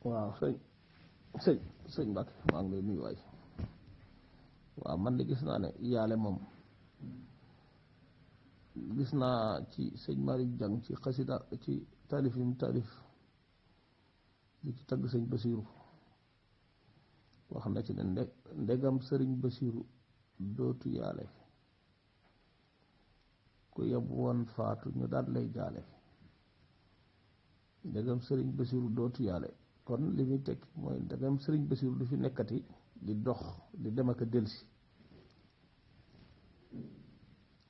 waaw sëñ Mbacke maa ngi lay nuyu waay. waaw man de gis naa ne yaale moom gis naa ci sëñ Malick Diang ci xasida ci taalif yi mu taalif di ci tagg sëñ Basiiru wax na ci ne ndegam sëriñ Basiiru dootu yaale ku yeb woon faatu ñu daal lay jaale ndegam sëriñ Basiiru dootu yaale kon li muy tekki mooy ndegam sëriñ Basiiru du fi nekkati di dox di dem ak a delsi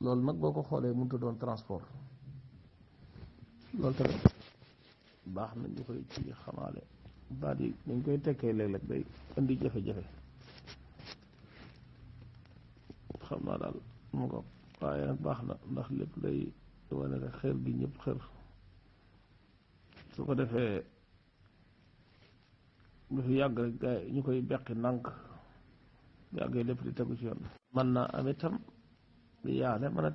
loolu nag boo ko xoolee mënut a doon transport loolu tamit baax na ñu koy ci xamaale baat yi dañ koy tekkee léeg-léeg day indi jafe-jafe xam naa daal mu ko waaye nag baax na ndax lépp day wane rek xër gi ñëpp xër su ko defee lu fi yàgg rek gaay ñu koy beqi nànk yàggee lépp di tegu ci yoon mën naa am itam di yaale mën a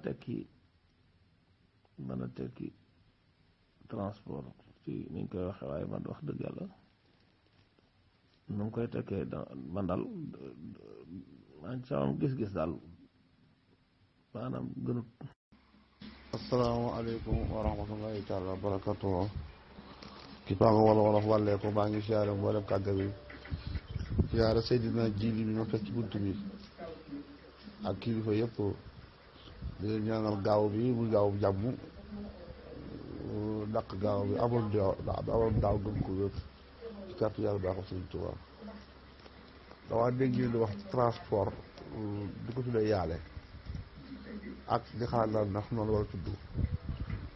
tekki transport ci niñ koy waxee waaye man wax dëgg yàlla nu ngi koy tekkee man daal man sama gis-gis daal maanaam gënut. asalaamaaleykum wa rahmatullahi taala wa barakatuh ki paanga wolof wàllee ko maa ngi siyaare mboolem kàgga bi siyaare Seydina Jiili bi ma fekk ci bunt bi ak kilifa yëpp di leen ñaanal gaaw bi muy gaaw jàmm dàq gaaw bi amoon daaw gën ko wér ci kàttu yàlla baaxam Sëriñ Tuubaa dawaa dégg ngeen di wax transport di ko tuddee yaale ak di xalaat daal ndax noonu war a tudd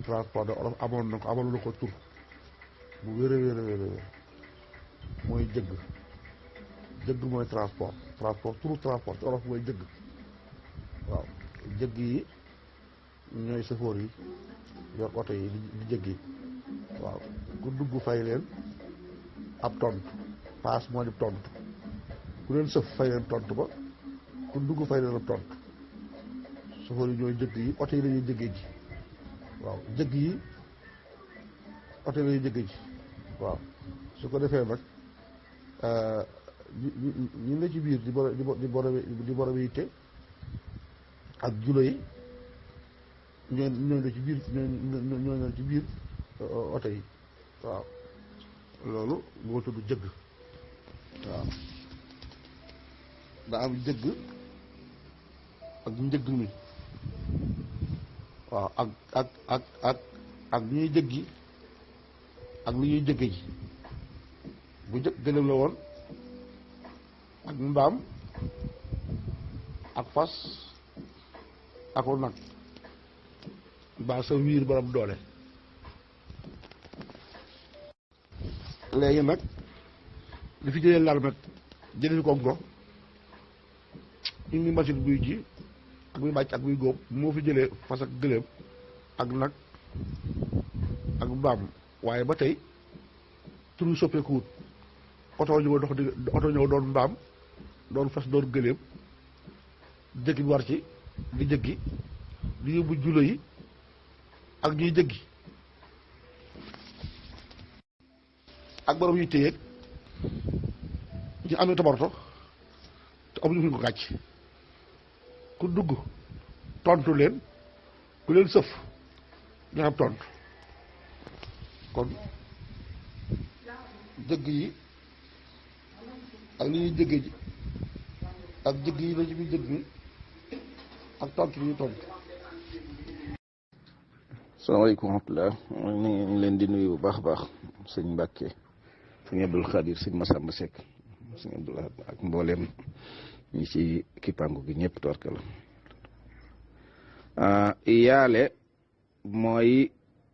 transport de olof amoon na ko amoon na ko tur bu wér a wér mooy jëgg mooy transport turu transport ci olof mooy jëgg waaw jëgg yi ñooy sëfoor yi yor oto yi di jëgg yi waaw ku dugg fay leen ab tontu paas moo di tontu ku leen sëf fay leen tontu ba ku dugg fay leen ab tontu sëfoor yi ñooy jëgg yi oto yi lañuy jëggee ji waaw jëgg yi oto yi lañuy jëggee ji waaw su ko defee nag ñu ne ci biir di borom yitte ak julo yi ñooy la ci biir ñooy la ci biir oto yi waaw loolu moo tudd jëgg waaw da am jëgg ak njëgg mi waaw ak li ñuy jëggi ak li ñuy jëgge ji bu jëkk gëlëm la woon ak mbaam ak fas ak nag mbaa sa wiir borom doole léegi nag li fi jëlee larmet jëlee fi konko indi machine buy ji ak buy bàcc ak buy góob moo fi jëlee fas ak gëléem ak nag ak mbaam waaye ba tey tur wi soppeekuwut oto ñëw doon mbaam doon fas doon gëléem jëggi bi war ci di jëggi di yóbbu julo yi ak ñuy jëggi ak borom yi téyeeg ñu amee tabarto te amuñu fu ñu ko gàcc ku dugg tontu leen ku leen sëf ñu am tontu kon jëgg yi ak li ñuy jëgge ji ak jëgg yi la ci biir jëgg mi ak tontu li ñuy tontu. salaamaaleykum wa rahmatulah ñu ngi leen di nuyu bu baax a baax sëñ Mbàkke sëñ Abdul Xaadir sëñ Masamba Seck sëñ Abdul ak mbooleem ñi ci kippaangu gi ñëpp torkal yaale mooy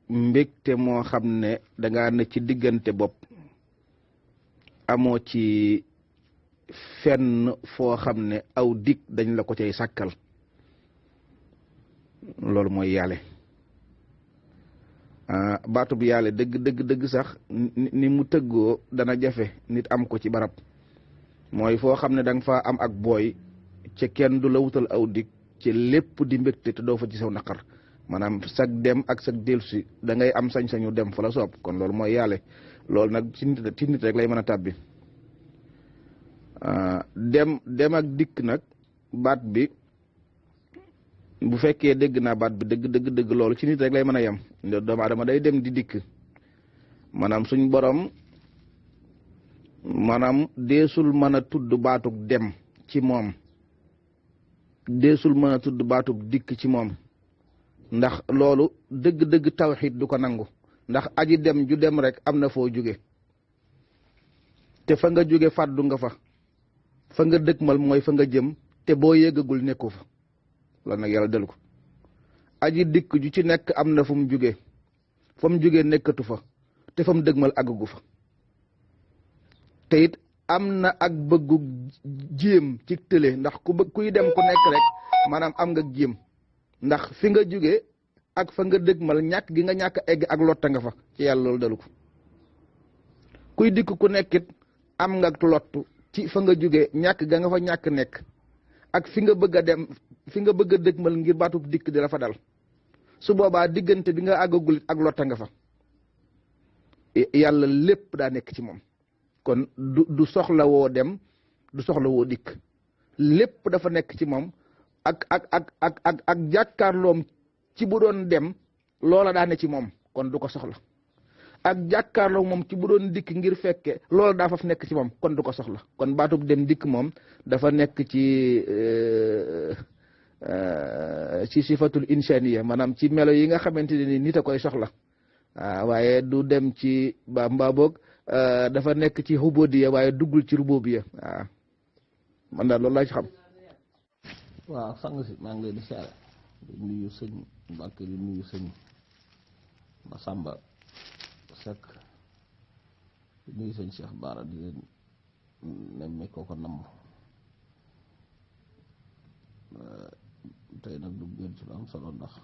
mbégte moo xam ne dangaa ne ci diggante bopp amoo ci fenn foo xam ne aw dig dañ la ko cay sàkkal loolu mooy yaale baatu bi yaale dëgg sax ni mu tëggoo dana jafe nit am ko ci barab mooy foo xam ne da nga faa am ak booy ca kenn du la wutal aw dig ci lépp di mbégte te doo fa ci saw naqar maanaam sag dem ak sag dellusi da ngay am sañ-sañu dem fa la soob kon loolu mooy yaale loolu nag ci nit rek lay mën a tàbbi dem ak dikk nag baat bi bu fekkee dégg naa baat bi dëgg loolu ci nit rek lay mën a yem doomu aadama day dem di dikk maanaam suñ borom maanaam deesul mën a tudd baatug dem ci moom deesul mën a tudd baatug dikk ci moom ndax loolu dëgg tawxiid du ko nangu ndax aji dem ju dem rek am na foo jóge te fa nga jóge fàddu nga fa nga dëkkmal mooy fa nga jëm te boo yéggagul nekku fa loolu nag yàlla del ko aji dikk ju ci nekk am na fu mu jóge fa mu jóge nekkatu fa te fa mu dëgmal àggagu fa te it am na ak bëggu jéem ci tële ndax kuy dem ku nekk rek maanaam am nga jéem ndax fi nga jóge ak fa nga dëgmal ñàkk gi nga ñàkk egg ak lotta nga fa ci yàlla loolu dalu ko kuy dikk ku nekkit am nga lottu ci fa nga jóge ñàkk ga nga fa ñàkk nekk ak fi nga bëgg a dem fi nga bëgg a dëgmal ngir baatub dikk di la fa dal su boobaa diggante bi nga àggagul ak lotta nga fa yàlla lépp daa nekk ci moom kon du soxla woo dem du soxla woo dikk lépp dafa nekk ci moom ak jàkkaarloom ci bu doon dem loola daa ne ci moom kon du ko soxla ak jàkkaarloom moom ci bu doon dikk ngir fekke loola daa faf nekk ci moom kon du ko soxla kon baatub dem dikk moom dafa nekk ci sifatul insaniya maanaam ci melo yi nga xamante ne ni nit a koy soxla waaye du dem ci mbaa boog dafa nekk ci xubudiya waaye duggul ci rububiya waaw man daal loolu laa ci xam. waaw sang si maa ngi leen di siyaare di nuyu sëñ Mbàkke di nuyu sëñ Masamba Seck di nuyu sëñ Cheikh Bara di leen nemme ko namm tey nag du gën ci lu am solo ndax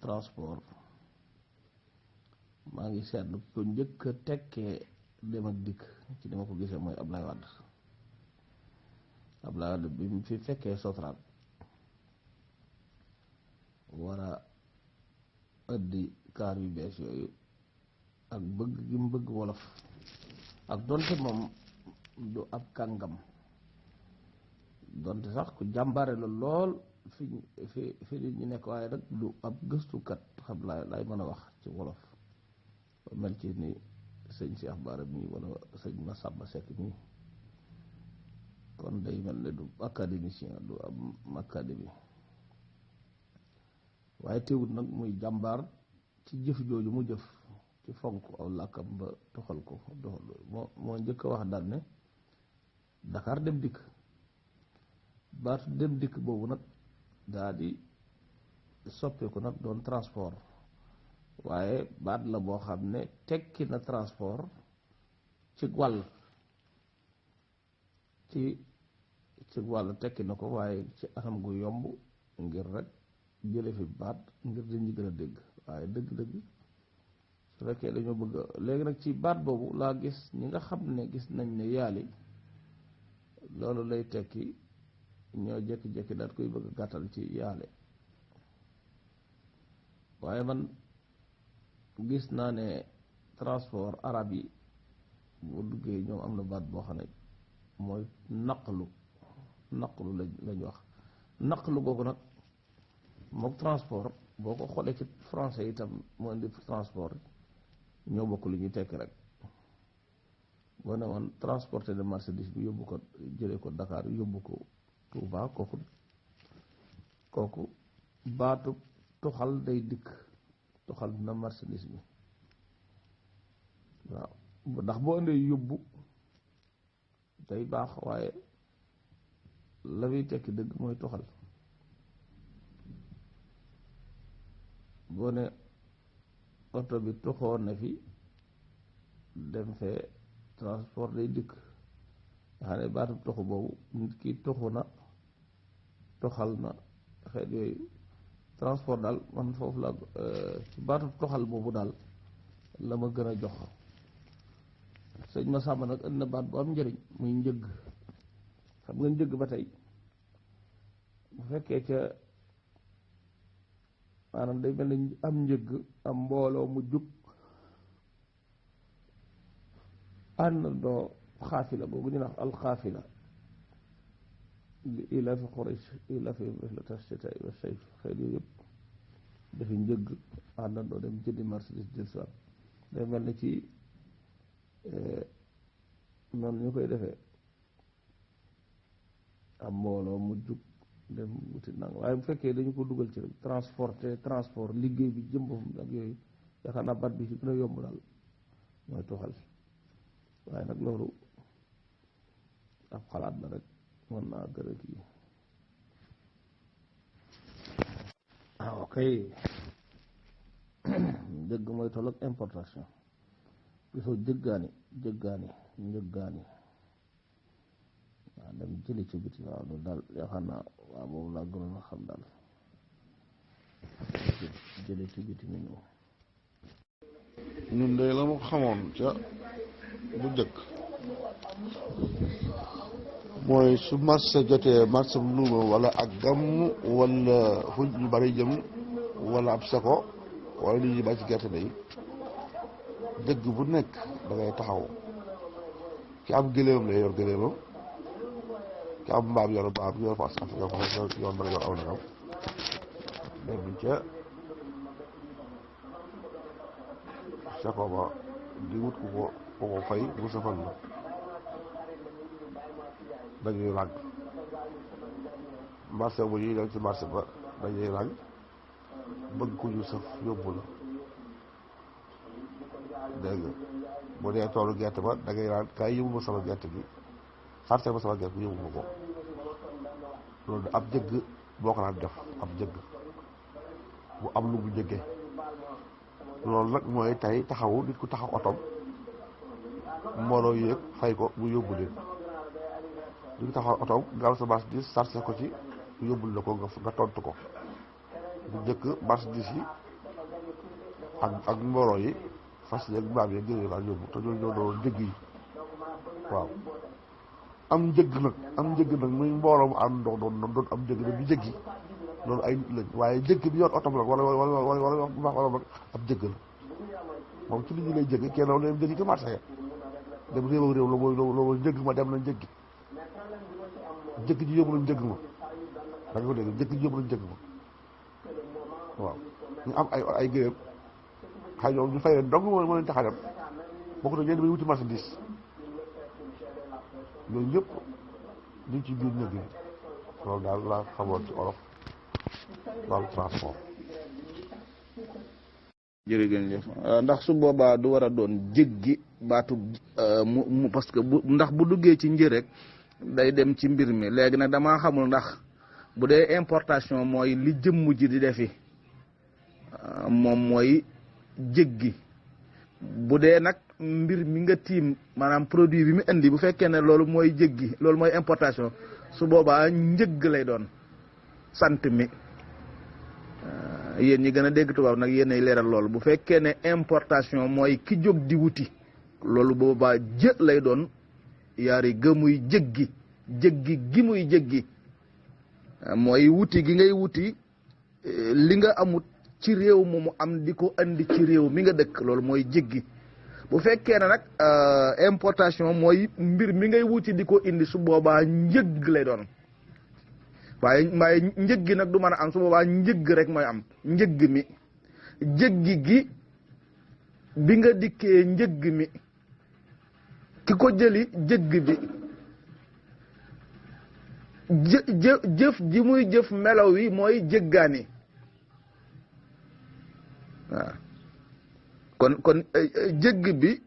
transport maa ngi seetlu ko njëkk a tekkee dem ak dikk ci dama ko gisee mooy Ablaye Wade bi mu fi fekkee Sotrac war a ëddi kaar yu bees yooyu ak bëgg gi mu bëgg wolof ak donte moom du ab kàngam donte sax ku jàmbare la lool fi nit ñi nekk waaye rek du ab gëstukat xam laay mën a wax ci wolof mel ci ni sëñ Cheikh Bara mii wala sëñ Massamba Seck mii kon day mel ne du académicien du am académie waaye teewut nag muy jàmbaar ci jëf jooju mu jëf ci fonk aw làkkam ba toxal ko moo njëkk a wax daal ne Dakar dem dikk baatu dem dikk boobu nag daa di soppeeku nag doon transport waaye baat la boo xam ne tekki na transport ci wàll ci wàll tekki na ko waaye ci anam gu yomb ngir rek jële fi baat ngir dañu gën a dégg waaye dëgg-dëgg su fekkee dañoo bëgg léegi nag ci baat boobu laa gis ñi nga xam ne gis nañ ne yaali loolu lay tekki ñoo jékki-jékki daat koy bëgg gàttal ci yaale waaye man gis naa ne transport arab yi bu duggee ñoom am na baat boo xam ne mooy naqlu lañ wax naqlu googu nag mook transport boo ko xoolee ci français itam moo indi transport ñoo bokk lu ñuy tekki rek boo ne woon transporter de marchandise bi yóbbu ko jëlee ko Dakar yóbbu ko Touba kooku baatu toxal day dikk toxal na marchandise bi waaw ndax boo indee yóbbu day baax waaye la muy tekki dëgg mooy toxal boo ne oto bi toxoon na fi dem fee transport day dikk nga xam ne baatu toxu boobu nit ki toxu na toxal na xeet yooyu transport daal man foofu la ci baatu toxal boobu daal la ma gën a jox sëñ ma sàmm nag indi na baat bu am njëriñ muy njëgg xam nga njëgg ba tey bu fekkee ca maanaam day mel ni am njëgg am mbooloo mu jub àndandoo xaafila boobu ñu wax alxaafila li ilaafi Quraysh ilaafi rihlata shitaa'i wa sayf xëy yooyu yëpp dafi njëgg àndandoo dem jëndi marchandise jël soit day mel ni ci noonu ñu koy defee am mbooloo mu jub dem wuti nang waaye bu fekkee dañu ko dugal ci rek transport liggéey bi jëm boppam ak yooyu yaakaar naa bat bi ci gën a yomb daal mooy toxal waaye nag loolu ab xalaat la rek mën naa gën a kii waaw kay dëgg mooy toll ak importation gisoo jëggaani waaw dem jëli ci biti waaw loolu daal yaakaar naa waaw boobu laa gënoon a xam daal jëli ci biti mu ñëw ñun de la mu xamoon ca bu njëkk mooy su marché jotee marché bu luuma wala ak gàmm wala fu ñu bari jëm wala ab seko wala li ñuy bàyyi ci gerte day dëgg bu nekk da ngay taxaw ki am gëléemam lay yor gëléemam ki am mbaam yor mbaam yor fas yoon bala yor aw nagam dem ca seko ba di wut ku ko fay bu safal la dañuy ràgg marché bu ñuy dem ci marché ba dañuy ràgg bëgg ku ñu saf yóbbu la dégg nga bu dee toolu gerte ba da ngay naan kaay yóbbu ma sama gerte gi sarse ma sama gerte bi yóbbu ma ko loolu ab jëgg boo ko naan def ab jëgg bu am lu mu jëggee loolu nag mooy tey taxawu nit ku taxaw otom mbooloo yéeg fay ko mu yóbbu leen nit ku taxaw otom nga am sa marchandise sarse ko ci mu yóbbul la ko nga tontu ko bu njëkk marchandise yi ak mbooloo yi fas yeeg mbaam yeeg jëlee daal yóbbu te ñooñu ñoo doon njëg yi waaw am njëg nag muy mbooloo mu am ndox doon am njëg nag di jëggi loolu ay nit lañ waaye njëg bi yor otom nag wala nag ab jëgg la moom ci nit ñi lay jëgg kenn doon dem jëggi ci marché ya dem réew la mooy njëgg ma dem na njëggi jëgg ji yóbbu nañ njëgg ma da nga ko dégg jëgg ji yóbbu nañ njëgg ma waaw ñu am ay gëléem xëy ñoom ñu fay leen dong moo leen tax a dem bokk na ñeen bay wuti marchandise ñooñu ñëpp ñu ngi ci biir ñëg yi loolu daal laa xamoon ci olof wàllu transport. jërëjëf ndax su boobaa du war a doon jéggi baatu mu parce que ndax bu duggee ci njër rek day dem ci mbir mi léegi nag damaa xamul ndax bu dee importation mooy li jëmm ji di defi moom mooy jéggi bu dee nag mbir mi nga tiim maanaam produit bi mu indi bu fekkee ne loolu mooy jéggi loolu mooy importation su boobaa njëgg lay doon sant mi yéen ñi gën a dégg tubaab nag yéen ay leeral loolu bu fekkee ne importation mooy ki jóg di wuti loolu boobaa jë lay doon yaari gëmuy jéggi gi muy jéggi mooy wuti gi ngay wuti li nga amut ci réew mu am di ko andi ci réew mi nga dëkk loolu mooy jéggi bu fekkee ne nag importation mooy mbir mi ngay wuti di ko indi su boobaa njëgg lay doon waaye njëg gi nag du mën a am su boobaa njëgg rek mooy am njëgg mi jéggi gi bi nga dikkee njëgg mi ki ko jëli jëgg bi jëf ji muy jëf melaw wi mooy jëggaani waaw kon jëgg bi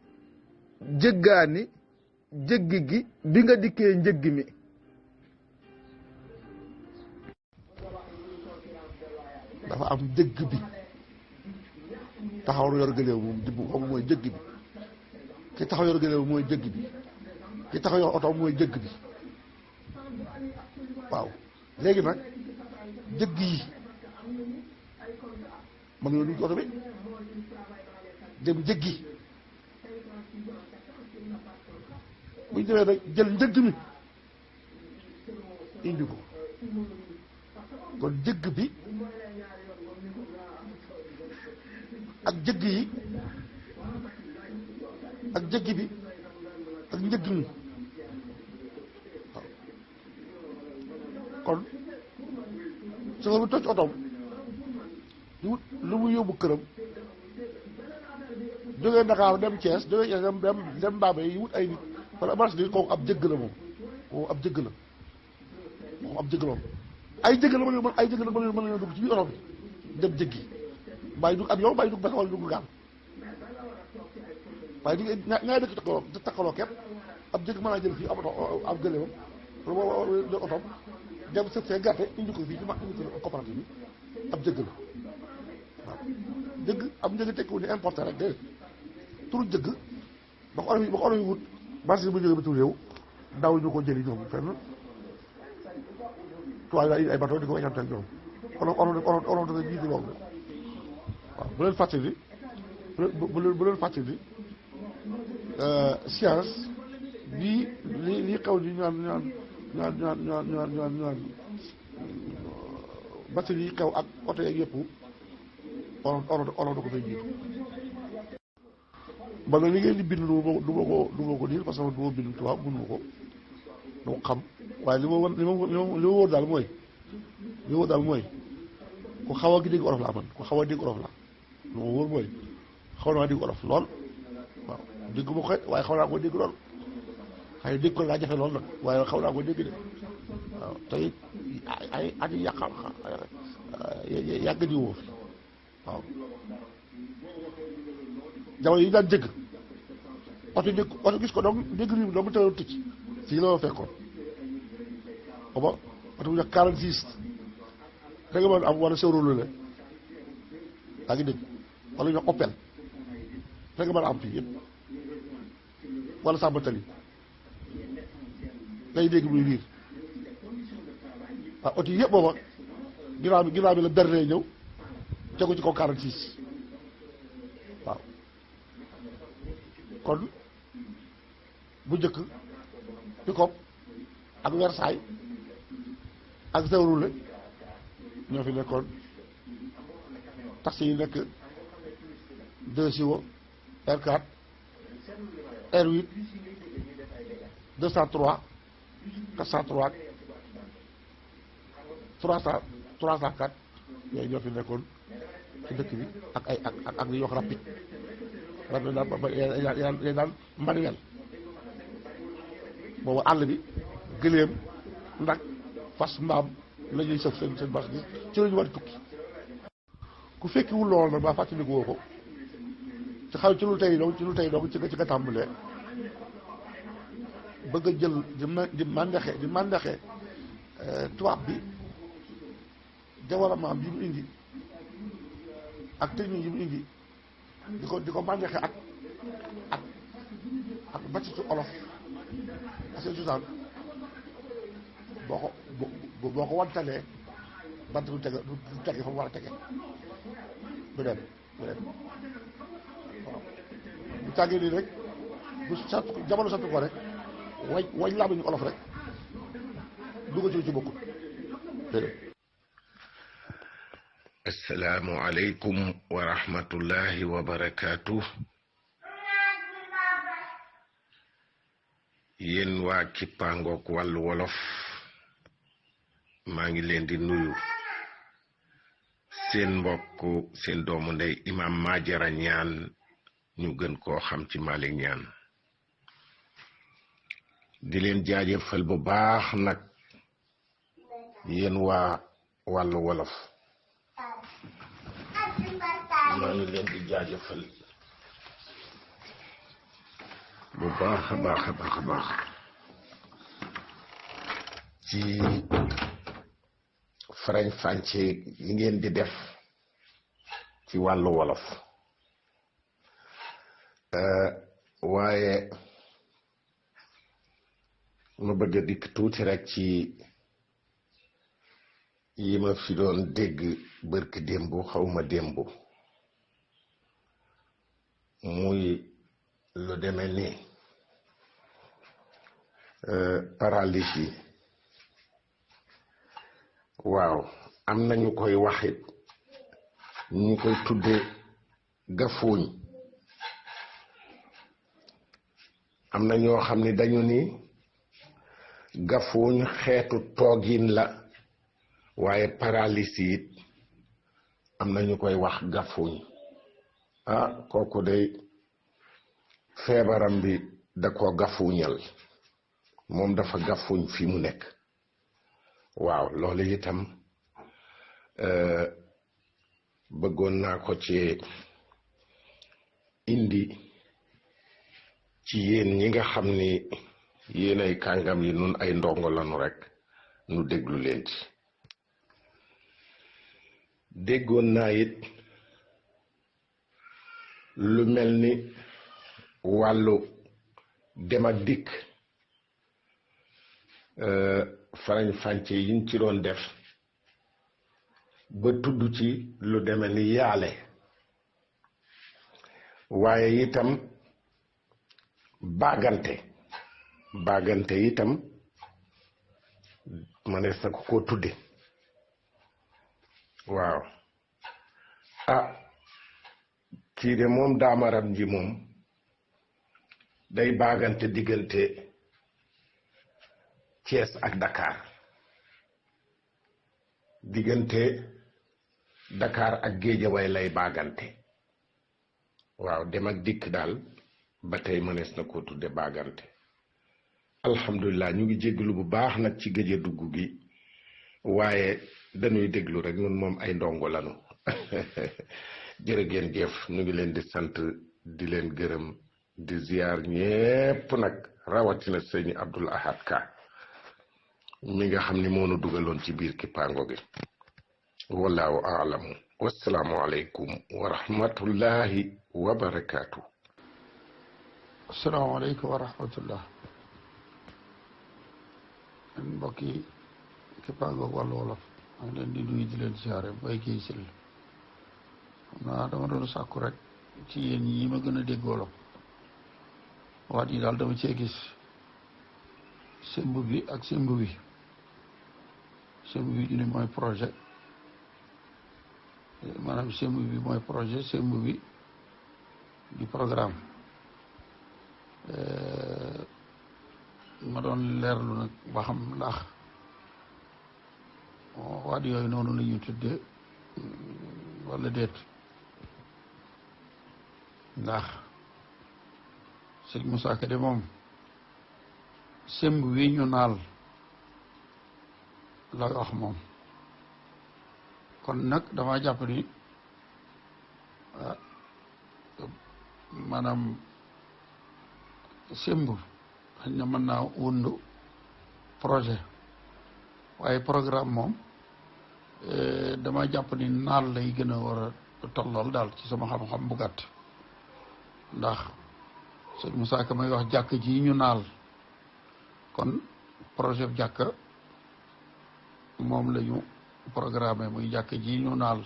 jëggaani jëgg gi bi nga dikkee njëgg mi dafa am jëgg bi taxaw yor gëléew moom jibbu xam mooy jëgg bi ki taxaw yor gëléew mooy jëgg bi ki taxaw yor oto mooy jëgg bi waaw léegi nag jëgg yi ma ngi doon oto bi dem jëggi bu ñu demee nag jël njëgg mi indi ko kon jëgg bi ak jëgg yi ak jëgg bi ak njëgg mi waaw kon chauffeur bi toj otoom di wut lu mu yóbbu këram jógee Dakar dem Thiès jógee Thiès dem Bambey yi wut ay nit wala marchandise kooku ab jëgg la moom ab jëgg la moom ab jëgg la moom ay jëgg la mën ay jëgg la mën nañoo dugg ci biir oto bi dem jëggi bàyyi dugg avion bàyyi dugg bateau wala dugg gaal waaye di ñaari dëkk takkaloo képp ab jëgg mën naa jël fii ab gëléemam wala jël otoom dem sëb see gerte indi ko fii ci indi ko coopérative bi ab jëgg la waaw jëgg am njëgg tekkiwu ni importé rek déedéet turu jëgg ba ko oto yi wut marché bu jógee bitim réew daaw ñu ko jëli ñoom fenn tubaab yi ay bateau di ko weñanteel ñoom oto da jiitu loolu waaw bu leen fàttali bu leen fàttali science bii lii xew ni ñaan batterie yi xew ak oto yeeg yëpp oto da ko fay jiitu man nag li ngeen di bind du ma ko diir parce que du ma bind tubaab mënu ma ko du xam waaye li ma wóor daal mooy ku xaw a dégg olof laa man ku xaw a dégg olof laa lu ma wóor mooy xaw naa dégg olof lool waaw dégg ma ko waaye xaw naa ko dégg lool xëy dégg ko laa jafe lool nag waaye xaw naa ko dégg de waaw tey ay at yi yàgg di woo fi waaw jamono yi daan jëgg oto gis ko donc dégg riim doomu tëral tëcc fii la ma fekkoon booba oto bu ñax 46 da nga mën am wala sewrolu le daa ngi dégg wala ñu Opel da nga mën a am fii yëpp wala sàmbatali ngay dégg muy riir waaw oto yi yëpp booba ginnaaw bi la berne ñëw tegu ci kaw 46 waaw kon bu njëkk pick-up ak Versailles ak Chevrolet ñoo fi nekkoon taxi yi nekk 2 siwo R4 R8 203 403 304 yooyu ñoo fi nekkoon ci dëkk bi ak ay ak li ñuy wax rapide rapide daan manuel boobu àll bi gëléem nag fas mbaam la ñuy sëf seen bas bi ci la ñu war a tukki ku fekkiwul lool nag baa fàttaliku woo ko ci xam ci lu tey doog ci nga tàmbalee bëgg a jël di màndaxe tubaab bi développement bi mu indi ak technique yi mu indi di ko màndaxe ak batitu olof ak seen cosaan boo ko wantalee bant du tege fa mu war a tege du dem waaw bu tàggee nii rek bu sant jamono sant ko rek wañ laa ñu olof rek dugg ci bokkul déedéet. assalaamu aleykum wa rahmatullahi wa barakaatu. yéen waa Kippaangook wàllu wolof maa ngi leen di nuyu seen mbokk seen doomu ndey imam Madiara Ñaan ñu gën koo xam ci Malick Ñaan di leen jaajëfal bu baax nag yéen waa wàllu wolof maa ngi leen di jaajëfal bu baax a baax a baax a baax ci farañ fànce yi ngeen di def ci wàllu wolof waaye ma bëgg a dikk tuuti rek ci yi ma fi doon dégg bërki démb xawma démb muy lu deme ni paralysie waaw am nañu koy waxit ñu koy tudde gafuuñ am na ñoo xam ni dañu ni gafuuñ xeetu toogin la waaye paralysie it am na ñu koy wax gafuuñ kooku day feebaram bi da ko gafuuñal moom dafa gafuuñ fi mu nekk waaw loolu itam bëggoon naa ko ci indi ci yéen ñi nga xam ni yéen ay kàngam yi nun ay ndongo lanu rek nu déglu leen ci déggoon naa it lu mel ni wàllu dem ak dikk farañ fànce yiñ ci doon def ba tudd ci lu deme ni yaale waaye itam baagante itam manees na ko tudde waaw kii de moom daamaram ji moom day baagante diggante Thiès ak Dakar diggante Dakar ak Géejawaay lay baagante waaw dem ak dikk daal ba tey mënees na koo tudde baagante alhamdulilah ñu ngi jégglu bu baax nag ci gëj a dugg gi waaye dañuy déglu rek ñun moom ay ndongo lanu jërë ngeen jëf ñu ngi leen di sant di leen gërëm di ziar ñépp nag rawatina sëñ Abdul Ahad Ka mi nga xam ni moo nu dugaloon ci biir kippaango gi wallaahu aalamu wassalaamu aleykum wa rahmatullahi wa barakaatu. assalaamu aleykum wa rahmatullah mbokk yi kippaango wàllu wolof maa ngi leen di nuyu di leen siyaare bay kii sil xam naa dama doon sàkku rek ci yéen yi ma gën a dégg wolof waat yi daal dama cee gis semb bi ak semb bi semb bi ñu ne mooy projet maanaam semb bi mooy projet semb bi di programme ma doon leerlu nag ba xam ndax waat yooyu noonu la ñuy tuddee wala déet ndax sëñ Moussa Ka de moom semb wi ñu naal la wax moom kon nag dama jàpp ni maanaam semb xëy na mën naa wundu projet waaye programme moom dama jàpp ni naal lay gën a war a tollool daal ci sama xam-xam bu gàtt ndax sëñ Moussa Ka may wax jàkk ji ñu naal kon projet bu jàkk moom la ñu programmé muy jàkk ji ñu naal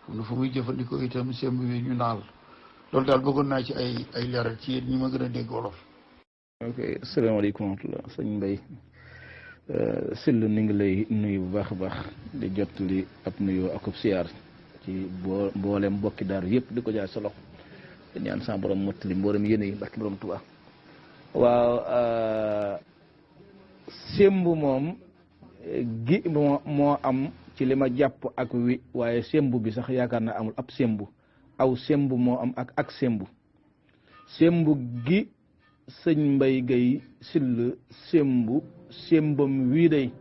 xam ne fu muy jëfandikoo itam semb wi ñu naal loolu daal bëggoon naa ci ay leeral ci yéen ñi ma gën a dégg wolof. ok asalaamaaleykum wa rahmatulah sëñ Mbaye Sylla ni ngi lay nuyu bu baax a baax di jottali ab nuyoo akub siyaar ci mboolem bokki daar yëpp di ko jaay sa loxo di ñaan sa borom mottali mboolem yéene yi barki borom Tuubaa waaw semb moom gi moo am ci li ma jàpp ak wi waaye semb bi sax yaakaar naa amul ab semb aw semb moo am ak semb gi sëñ Mbay Gay Sylla sembam wii day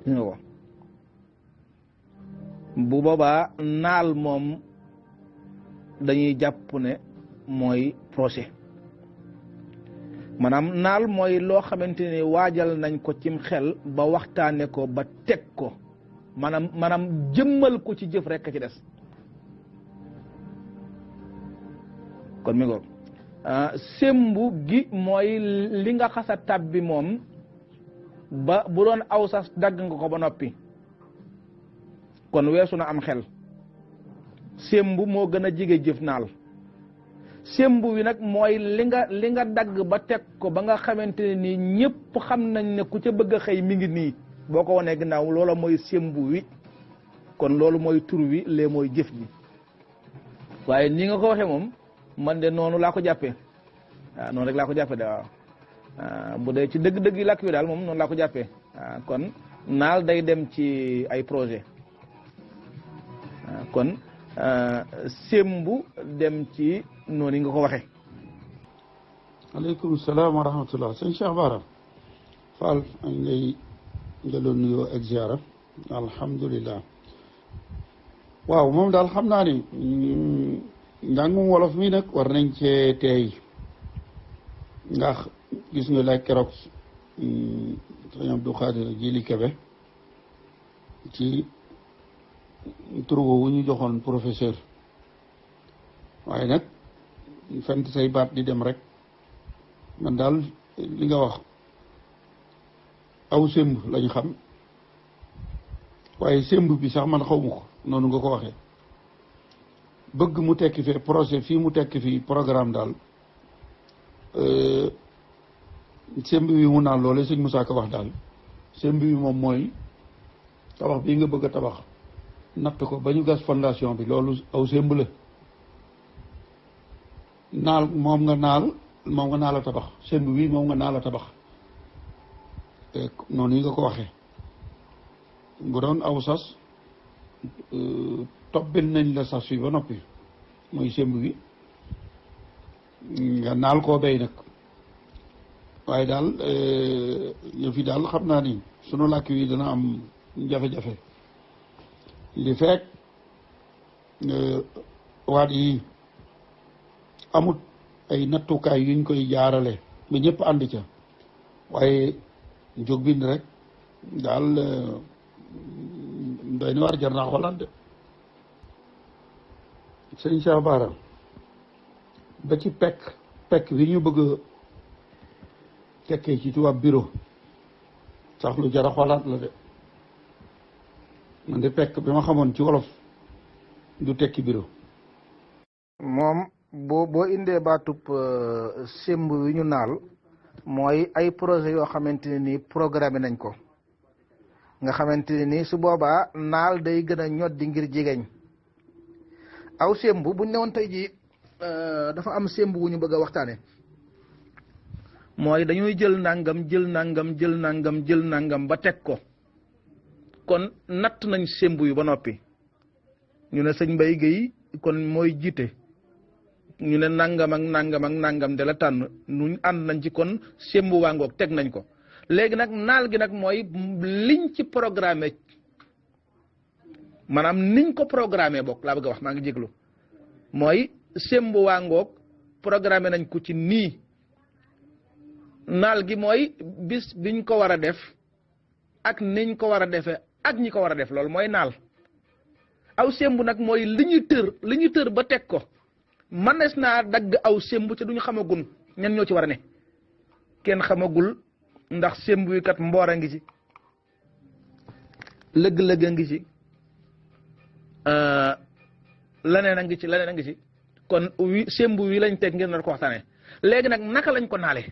nga wax bu boobaa naal moom dañuy jàpp ne mooy projet maanaam naal mooy loo xamante ne waajal nañ ko cim xel ba waxtaane ko ba teg ko maanaam jëmmal ko ci jëf rekk ci des kon mi ngoog sembu gi mooy li nga xasa tab bi moom ba bu doon aw sas dagg nga ko ba noppi kon weesu na am xel sembu moo gën a jige jëf naal sembu wi nag mooy li nga dagg ba teg ko ba nga xamante ne nii ñëpp xam nañ ne ku ca bëgg a xëy mi ngi nii boo ko wanee ginnaaw loola mooy sembu wi kon loolu mooy tur wi lee mooy jëf ji waaye nii nga ko waxee moom man de noonu laa ko jàppee waaw noonu rek laa ko jàppee de waaw bu dee ci dëgg-dëgg yi làkk wi daal moom noonu laa ko jàppee waaw kon naal day dem ci ay projet waaw kon sémbu dem ci noonu nga ko waxee. aleykum salaam wa rahmatullah sëñ Cheikh Bara Fall a ngi lay jëloon nuyoo ak ziara alhamdulilah waaw moom daal xam naa ni njàngum wolof mi nag war nañ cee teey ndax gis nga la keroog sëñ Abdou Khadir Jili Kebe ci tur wu ñu joxoon professeur waaye nag fent say baat di dem rek man daal li nga wax aw sémb lañ xam waaye sémb bi sax man xaw ma ko noonu nga ko waxee bëgg mu tekki fee projet fii mu tekki fii programme daal sémb bi mu naan loole sëñ Moussa Ka wax daal sémb bi moom mooy tabax bii nga bëgg a tabax natt ko ba ñu gas fondation bi loolu aw sémb la naal moom nga naal a tabax sémb bi moom nga naal a tabax noonu yi nga ko waxee bu doon aw sas tobbil nañ la sas wi ba noppi mooy sémb bi nga naal koo béy nag waaye daal yëf yi daal xam naa ni sunu làkk wi dana am jafe-jafe li fekk waat yi amut ay nattukaay yuñ koy jaarale ba ñëpp ànd ca waaye jóg bind rek daal doy na war jar naa xoolaat de sëñ Cheikh Bara ba ci pekk bi ñu bëgg a tekkee ci tubaab bureau sax lu jar a xoolaat la de man de pekk bi ma xamoon ci wolof du tekki bureau. moom boo indee baatub sémb wi ñu naal mooy ay projet yoo xamante ne nii programmé nañ ko nga xamante ne nii su boobaa naal day gën a ñoddi ngir jegeñ aw sémb buñ ne woon tey jii dafa am sémb wu ñu bëgg a waxtaane mooy dañuy jël nangam ba teg ko kon natt nañ sémb yu ba noppi ñu ne sëñ Mbaye Guèye kon mooy jiite ñu ne nangam de la tànn nuñ ànd nañ ci kon sémb waangoog teg nañ ko léegi nag naal gi nag mooy liñ ci programmé maanaam niñ ko programmé bokk laa bëgg a wax maa ngi jéglu mooy sémb waangoog programmé nañ ko ci nii naal gi mooy bis biñ ko war a def ak niñ ko war a defee ak ñi ko war a def loolu mooy naal aw sémb nag mooy li ñu tër ba teg ko manees naa dagg aw sémb te duñu xamagun ñan ñoo ci war a ne kenn xamagul ndax sémb wi kat mboor a ngi ci lëgg-lëgg a ngi ci leneen a ngi ci kon sémb wi lañ teg ngir na ko waxtaanee léegi nag naka lañ ko naale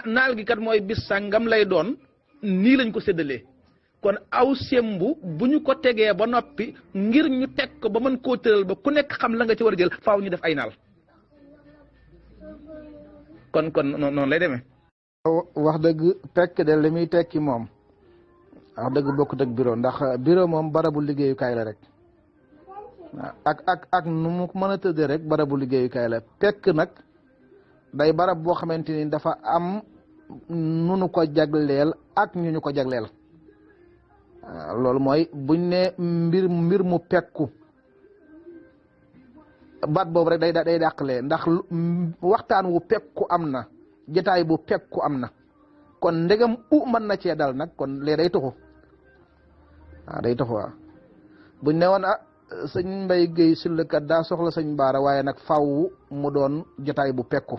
naal gi kat mooy bis sàngam lay doon nii lañ ko séddalee kon aw sémbu bu ñu ko tegee ba noppi ngir ñu teg ko ba mën koo tëral ba ku nekk xam la nga ci war a jël faaw ñu def ay naal kon noonu lay demee. wax dëgg tekk de li muy tekki moom wax dëgg bokkut ak bureau ndax bureau moom barabu liggéeyukaay la rek ak nu mu mën a tëddee rek barabu liggéeyukaay la tekk nag day barab boo xamante ni dafa am nu nu ko jagleel ak ñu ñu ko jagleel. loolu mooy buñ ne mbir mu pekku baat boobu rek day dàqalee ndax waxtaan wu pekku am na jotaay bu pekku am na kon ndegam mën na cee dal nag kon lee day tuxu day tuxu waaw buñ ne woon sëñ Mbaye Guèye sullikat daa soxla sëñ Bara waaye nag faaw mu doon jotaay bu pekku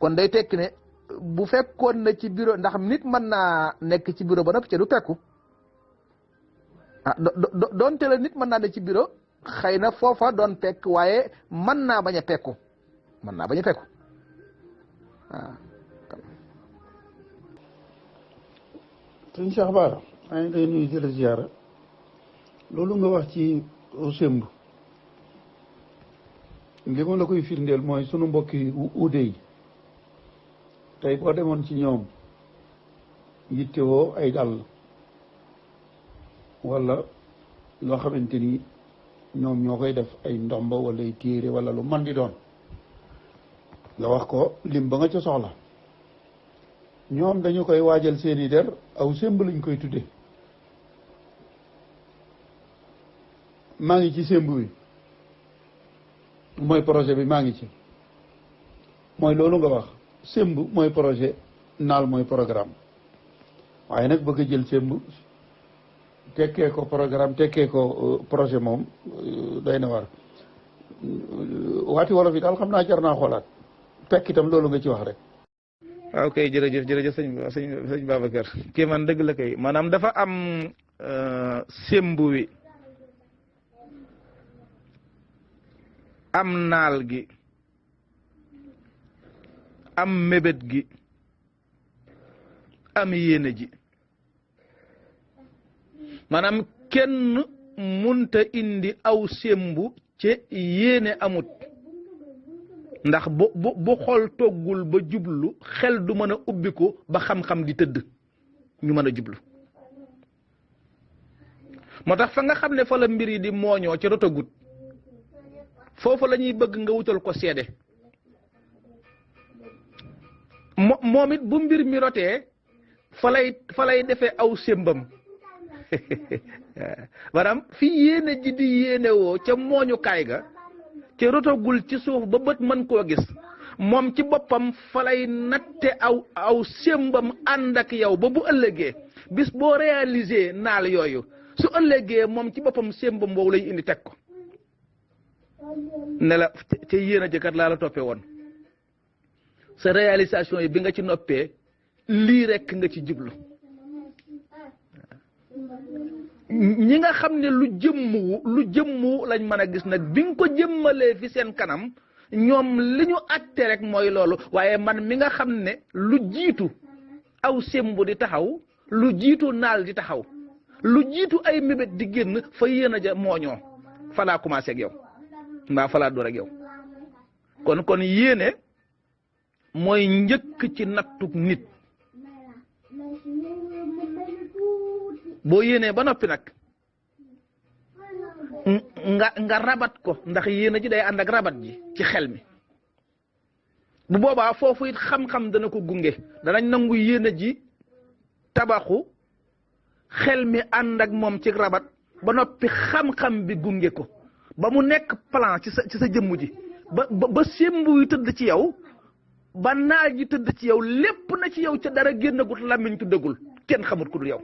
kon day tekki ne bu fekkoon na ci bureau ndax nit mën naa nekk ci bureau ba noppi ca du pekku doonte la nit mën naa ne ci bureau xëy na foofa doon pekk waaye mën naa bañ a pekku waaw. sëñ Cheikh Bara maa ngi lay nuyu di la ziyaara loolu nga wax ci sémb li ma la koy firndeel mooy sunu mbokki uude yi tey boo demoon ci ñoom yittewoo ay dàll wala loo xamante ni ñoom ñoo koy def ay ndomba wala ay téere wala lu man di doon nga wax ko lim ba nga ca soxla ñoom dañu koy waajal seeni der aw sémb lañ koy tudde maa ngi ci sémb bi mooy projet bi maa ngi ci mooy loolu nga wax sémb mooy projet naal mooy programme waaye nag bëgg a jël sémb tekkee ko programme tekkee ko projet moom doy na war waati wolof yi daal xam naa jar naa xoolaat fekk itam loolu nga ci wax rek. waaw kay jërëjëf sëñ Babacar kii man dëgg la kay maanaam dafa am sémb wi am naal gi am mébét gi am yéene ji maanaam kenn munta indi aw sémbu ci yéene amut ndax bu xol toggul ba jublu xel du mën a ubbiku ba xam-xam di tëdd ñu mën a jublu moo tax fa nga xam ne fa la mbir yi di mooñoo ci rotagut foofu la ñuy bëgg nga wutal ko seede moom it bu mbir mi rotee fa lay defee aw sémbam maanaam fi yéene ji di yéene woo ca mooñukaay ga ca rotagul ci suuf ba bët mën koo gis moom ci boppam fa lay natte aw sémbam ànd ak yow ba bu ëllëgee bis boo réaliser naal yooyu su ëllëgee moom ci boppam sémbam boobu lay indi teg ko ne la ca yéene jëkkat laa la toppee woon sa réalisation yi bi nga ci noppee lii rekk nga ci jublu ñi nga xam ne lu jëmmu lañ mën a gis nag bi nga ko jëmmalee fi seen kanam ñoom li ñu àtte rek mooy loolu waaye man mi nga xam ne lu jiitu aw sémbu di taxaw lu jiitu naal di taxaw lu jiitu ay mébét di génn fa yéen a ja mooñoo fa laa commencé ak yow mbaa fa laa door ak yow kon yéene mooy njëkk ci nattug nit boo yéenee ba noppi nag nga rabat ko ndax yéene ji day ànd ak rabat ji ci xel mi bu boobaa foofu it xam-xam dana ko gunge danañ nangu yéene ji tabaxu xel mi ànd ak moom ci rabat ba noppi xam-xam bi gunge ko ba mu nekk plan ci sa jëmm ji ba sémbu yi tëdd ci yow ba naaj ji tëdd ci yow lépp na ci yow ca dara génnagut làmmiñ tuddagul kenn xamut ku dul yow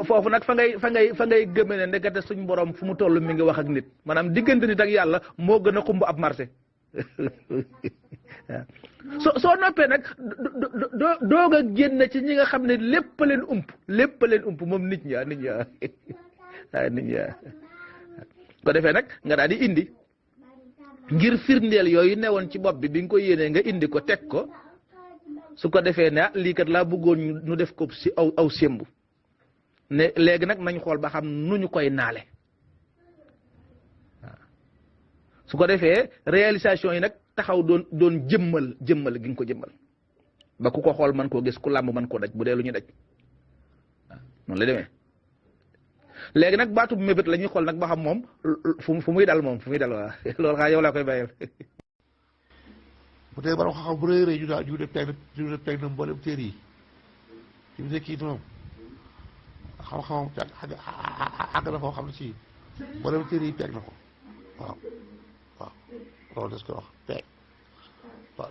foofu nag fa ngay gëme ne ndekete suñ borom fu mu toll mi ngi wax ak nit maanaam diggante nit ak yàlla moo gën a xumb ab marché soo noppee nag doog a génn ci ñi nga xam ne lépp leen ump moom nit ñi ko defee nag nga daal di indi ngir firndeel yooyu newoon ci bopp bi nga ko yéenee nga indi ko teg ko su ko defee ne lii kat laa bëggoon ñu def ko si aw sémbu ne léegi nag nañ xool ba xam nu ñu koy naale waaw su ko defee réalisation yi nag taxaw doon jëmmal gi nga ko jëmmal ba ku ko xool mën koo gis ku làmb mën koo daj bu dee lu ñu daj waaw noonu la demee léegi nag baatu mébét la ñuy xool nag ba xam moom fu muy dal waaw loolu xaa yow laa koy bàyyil bu dee borom xam-xam bu rëy rëy ñu daal ñu def teg na mboolem téere yi fi mu nekk nii moom xam-xamam àgg na foo xam ne si mboolem téere yi teg na ko waaw loolu des ko wax peeg waaw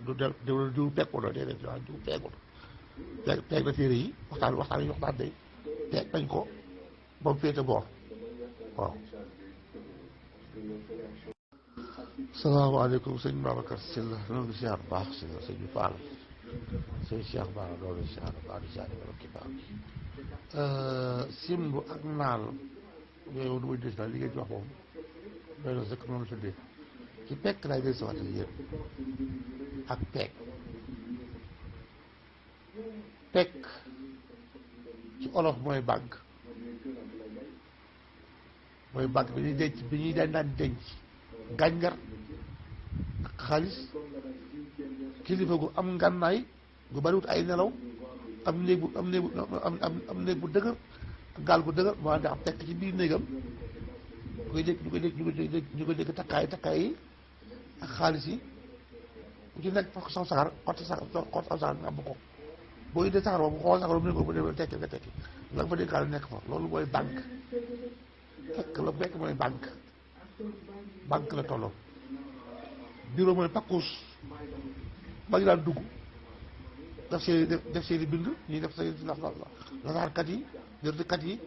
du peeg ko doon déedéet waaw du peegul peeg na téere yi waxtaan yi day peeg nañ ko ba mu féete boor waaw. salaamaaleykum sëñ Babacar Sylla ñoo ngi siyaar baax si la sëñ Fall sëñ Cheikh Bara loolu siyaar baax di siyaar wala kii baax simb ak naal yooyu du may des daal li ngeen ci wax moom doy na sëkk noonu la tuddee ci pekk laay del sawatal yéen ak pekk ci olof mooy bàgg mooy banque bi ñuy denc bi ñuy daan denc gànjar ak xaalis kilifa gu am ngànnaay gu bariwut ay nelaw am néeg bu am néeg bu dëgër gaal gu dëgër moo tax tekk ci biir néegam ñu koy dégg takkaay yi ak xaalis yi bu ci nekk fokk saw saxar xotti saxar nga am ko boo indee saxar boobu xool saxar boobu bu demee tekki nga tekki la nga fa dénkaale nekk fa loolu mooy banque fekk la bekk mooy banque la tolloo bureau mooy pakkuus ba ñu daan dugg def seeni bind ñuy def say lasaarkat yi jërdikat yi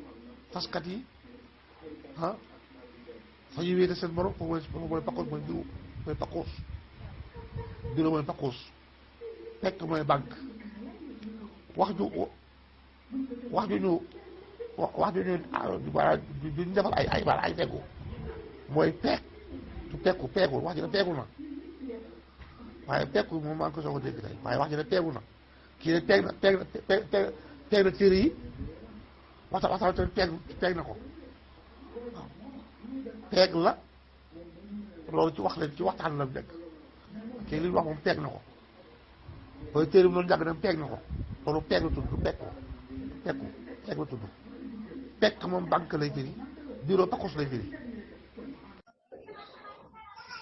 faskat yi ah fa ñuy wéete seen borom foofu mooy pakkuus mooy bureau mooy pakkuus bureau mooy pakkuus fekk mooy banque wax ju ñu defal ay feggu mooy peek du peekul wax ji ne peekul na waaye peekul moom maa ngi ko soog a dégg tey waaye wax ji ne peekul na kii ne peeg na téere yi waxtaan tamit peeg na ko waaw peeg la loolu ci wax leen ci waxtaan la nekk kii li ñu wax moom peeg na ko booy téere bi noonu jàgg dem peeg na ko loolu peeg la tudd du peeg la tudd pekk moom banque lay firi bureau pakkus lay firi.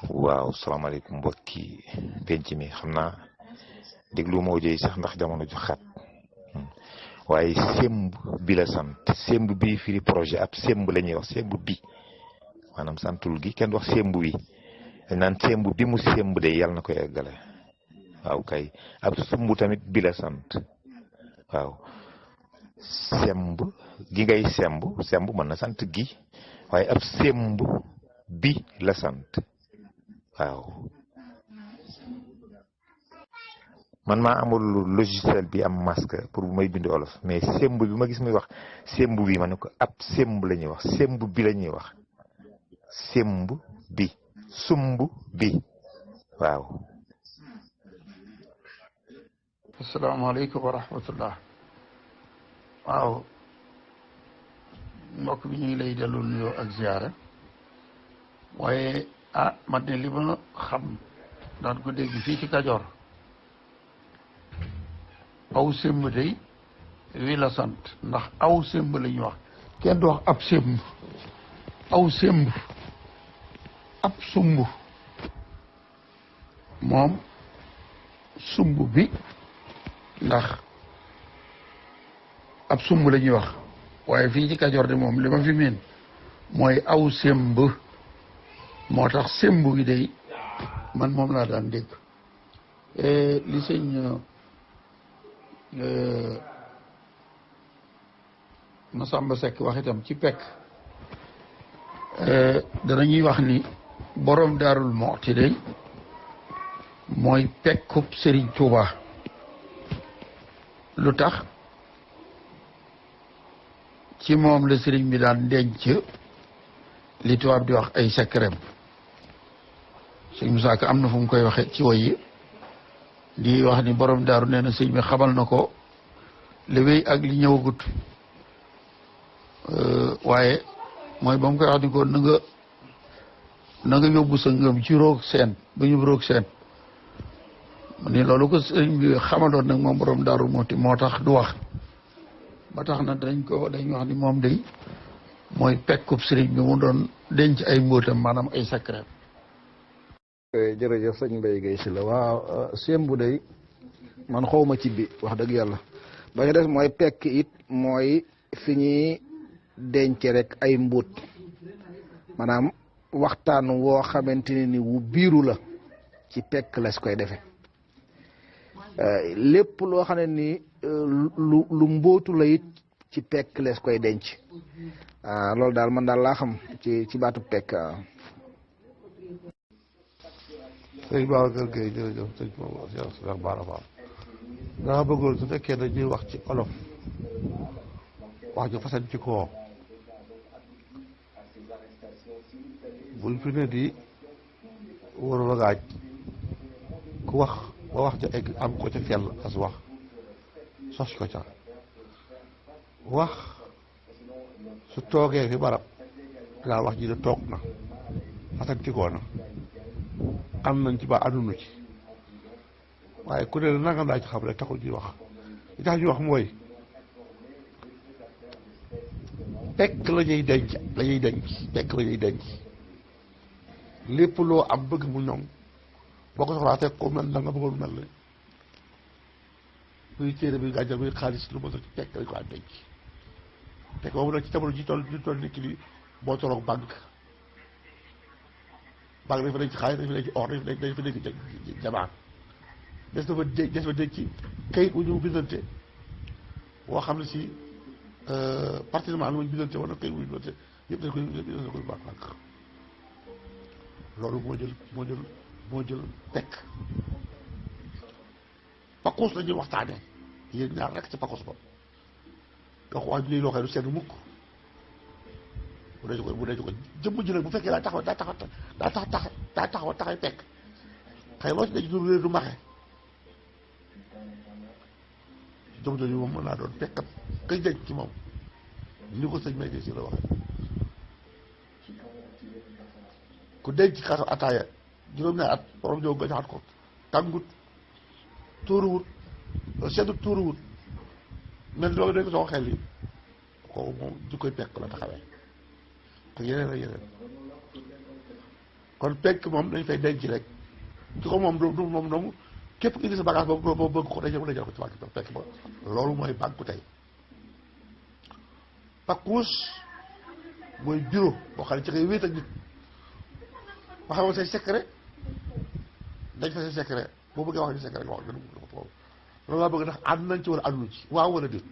waaw salaamaaleykum mbokki penc mi xam naa déglu moo jëy sax ndax jamono ju xat waaye semb bi la sant semb bi firi projet ab semb la ñuy wax semb bi maanaam santul gi kenn wax semb wi dañ naan semb bi mu semb de yàlla na koy eggale waaw kay ab sumb tamit bi la sant waaw semb gi ngay semb mën na sant gi waaye ab semb bi la sant waaw man maa amul logiciel bi am masque pour bu may bind olof mais semb bi ma gis muy wax semb bi ma ne ko ab semb la ñuy wax semb bi la ñuy wax semb bi sumb bi waaw. asalaamaaleykum wa rahmatullah. waaw mbokk bi ñu ngi lay delloo nuyoo ak ziyaara waaye man de li ma xam daan ko dégg fii ci Kajoor aw semb day wi la sant ndax aw semb la ñuy wax kenn du wax ab semb aw semb ab sumb moom sumb bi ndax ab sumb la ñuy wax waaye fii ci Kajoor de moom li ma fi meen mooy aw semb moo tax semb gi day man moom laa daan dégg li sëñ Masamba Seck wax itam ci pekk danañuy wax ni borom Daarul Muxti day mooy pekkub Serigne Touba lu tax ci moom la Serigne bi daan denc li tubaab di wax ay secret sëñ Musaa Ka am na fu mu koy waxe ci woy yi di wax ni borom daaru nee na sëñ bi xamal na ko li wéy ak li ñëwagut waaye mooy ba mu koy wax ni ko na nga yóbbu sa ngëm ci roog seen ba ñu roog seen ni loolu ko sëñ bi xamaloon nag moom borom daaru moo tax du wax ba tax na dañ wax ni moom day mooy pekkub sëriñ bi mu doon denc ay mbóotam maanaam ay secret. jërëjëf sëñ Mbaye Guèye si la waaw sembu day man xawma ci bi wax dëgg yàlla ba ñu des mooy pekk it mooy fi ñuy denc rek ay mbóot maanaam waxtaan woo xamante ne ni wu biiru la ci pekk las koy defe lépp loo xam ne ni lu mbóotu la it ci pekk les koy denc loolu daal man daal laa xam ci baatu pekk. sëñ Babacar Gueye jërëjëf sëñ Cheikh Bara Fall dama bëggoon su fekkee dañuy wax ci olof wax ju fasan ci koo buñ fi ne di wër wagaaj ku wax ba wax ja egg am ko ca fell as wax sos ko ca wax su toogee fi barab danaa wax ji de toog na fasantikoo na am nañ ci ba àndunu ci waaye ku ne nangam laa ci xam rek taxul ñuy wax li tax ñuy wax mooy pekk la ñuy denc pekk la ñuy denc lépp loo am bëgg mu ñoŋ boo ko soxlaa teg ko mel na nga bëggoon mel ne muy téere bi gàncax muy xaalis lu mos a ci pekk lañ ko am denc pekk boobu nag ci jamono ji toll nit ki boo tolloog banque dañ fa denc xaalis dañ fa denc or dañ fa denc jamaan des fa denc ci kayit bu ñu bindante boo xam ne si partiellement lu ñu bindante wala kayit bu ñu bindante yëpp dañ koy banque loolu moo jël pekk pakkuus la ñuy waxtaane yéen ñaar rek ci pakkuus ba nga wax lii loo xam ne du seen mukk bu dee ko jëmm ji nag bu fekkee daa taxaw taxay pekk xëy loo ci denc du maxe jëm jooju moom mën naa doon pekkam kay denc ci moom ni ko sëñ May si la waxee ku denc kaso ataaya juróom-ñaari at borom ñëw nga joxaat ko tàngut tuuruwut seddut tuuruwut mel doo dañ ko soo xel yi kooku moom di koy pekk la taxawee ak yeneen kon pekk moom dañ fay denc rek ci ko moom du moom dong képp indi sa bagage boobu bëgg ko dajal ko ci banque pekk ba loolu mooy banque tey pakkuus mooy bureau boo xam ne ci ngay wéet ak nit ba xamoon say secret dañ fa say secret boo bëggee wax ni secret nga wax loolu laa bëgg ndax ànd nañ ci wala ànduñu ci waaw wala déet